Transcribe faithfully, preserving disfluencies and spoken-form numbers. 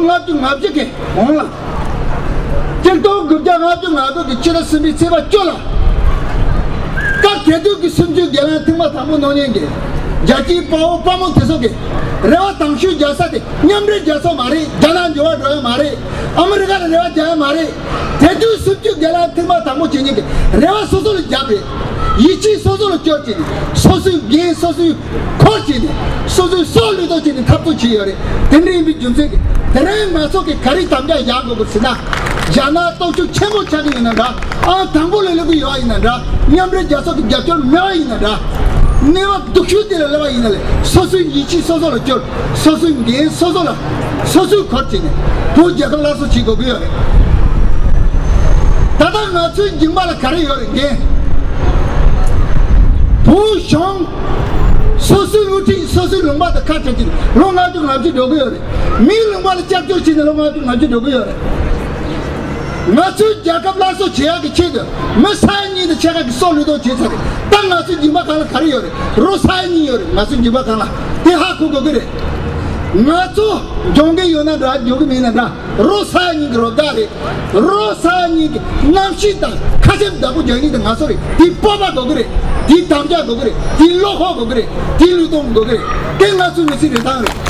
ལྔ་བཅུ་ང་བཞི་གི་གོང་ལ། གཅིག་སྟོང་དགུ་བརྒྱ་ལྔ་བཅུ་ང་དགུ་གི་ཕྱི་ཟླ་གསུམ་པའི་ཚེས་པ་བཅུ་ལ། སྐབས་དེ་དུས་ཀྱི་སུམ་ཅུ་སྒེར་ལངས་ཐེངས་མ་དང་པོ་གནང་མཁན་གྱི་རྒྱལ་གཅེས་དཔའ་བོ་དཔའ་མོ་དེ་ཚོ་གི་རེ་བ་དང་ཤོས་རྒྱག་ས་དེ་མཉམ་འབྲེལ་རྒྱལ་ཚོགས་མ་རེད། རྒྱ་ནག་འབྱོར་བ་འགྲོ་ཡ་མ་རེད། ཨ་མི་རི་ཀ་ལ་རེ་བ་རྒྱག་ཡ་མ་རེད། དེ་དུས་སུམ་ཅུ་སྒེར་ལངས་ཐེངས་མ་དང་པོ་བྱེད་མཁན་གྱི་རེ་བ་སོ་སོ་ལ་བརྒྱབ་རེད། ཡིད་ཆེས་སོ་སོ་ལ་བཅོལ་བྱས་ནས་སོ་སོའི་འགན་སོ་སོའི་འཁུར་བྱས་ནས་སོ་སོའི་སྲོག་བློས་གཏོང་བྱས་ནས་འཐབ་རྩོད་བྱས་ཡོད་རེད། དེ་འདྲ་ཡིན་པའི་རྒྱུ་མཚན་གྱིས་དེ་རིང་ང་ཚོ་གིས་ག་རེ་དམ་བཅའ་བཞག་དགོས་པ་ཟེར་ན། རྒྱ་ནག་སྟོབས་ཤུགས་ཆེན་པོ་ཆགས་ཀྱི་ཡིན་ན་འདྲ། ཨང་དང་པོ་ལ་སླེབས་ཀྱི་ཡོད་པ་ཡིན་ན་འདྲ། མཉམ་འབྲེལ་རྒྱལ་ཚོགས་ཀྱི་རྒྱབ་སྐྱོར་མེད་པ་ཡིན་ན་འདྲ། གནས་བབ་སྡུག་ཤོས་དེ་ལ་སླེབས་པ་ཡིན་ན་ལས་སོ་སོའི་ཡིད་ཆེས་སོ་སོ་ལ་བཅོལ། སོ་སོའི་འགན་སོ་སོ་ལ་སོ་སོས་འཁུར་བྱས་ནས་བོད་རྒྱལ་ཁབ་སླར་གསོ་བྱེད་དགོས་ཀྱི་ཡོད་རེད། ད་ལྟ་ང་ཚོའི་མཇིང་པ་ལ་ག་རེ་ཡོད་རེད། འགན། བོད་གཞུང་སོ་སོའི་དབུ་ཁྲིད་སོ་སོའི་ལུང་པ་དང་ཁ་བྲལ་གྱིན་ལོ་ལྔ་བཅུ་ང་བཅུ་འགྲོ་གི་ཡོད་རེད། མིའི་ལུང་པ་ལ་སྐྱབས་བཅོལ་བྱས་ནས་ལོ་ལྔ་བཅུ་ང་བཅུ་འགྲོ་གི་ཡོད་རེད། ང་ཚོའི་རྒྱལ་ཁབ་སླར་གསོ་བྱེད་ཡག་གི་ཆེད་དུ་མི་ས་ཡ་གཉིས་དང་ཕྱེད་ཀ་གི་སྲོག་བློས་གཏོང་བྱས་ཚར་རེད། ད་ང་ཚོའི་མཇིང་པ་སྒང་ལ་ག་རེ་ཡོད་རེད། རོ་ས་ཡ་གཉིས་ཡོད་རེད། ང་ཚོའི་མཇིང་པ་སྒང་ལ་དེ་ཧ་གོ་དགོས་ཀྱི་རེད། ང་ཚོ་སྦྱོང་གི་ཡོད་ན་འདྲ། སྦྱོང་གི་མེད་ན་འདྲ། རོ་ས་ཡ་གཉིས་ཀྱི་རོ་བདག་རེད། རོ་ས་ཡ་གཉིས་ཀྱི་རྣམ་ཤེས་དང་ཁ་ཆེམས་བདག་པོ་རྒྱག་མཁན་དེ་ང་ཚོ་རེད། དེའི་སྤོབས་པ་དགོས་ཀྱི་རེད། དེའི་དམ་བཅའ་དགོས་ཀྱི་རེད། དེའི་བློ་ཁོག་དགོས་ཀྱི་རེད། དེའི་བློས་གཏོང་དགོས་ཀྱི་རེད། དེ་ང་ཚོའི་མི་ཚེའི་རིན་ཐང་རེད།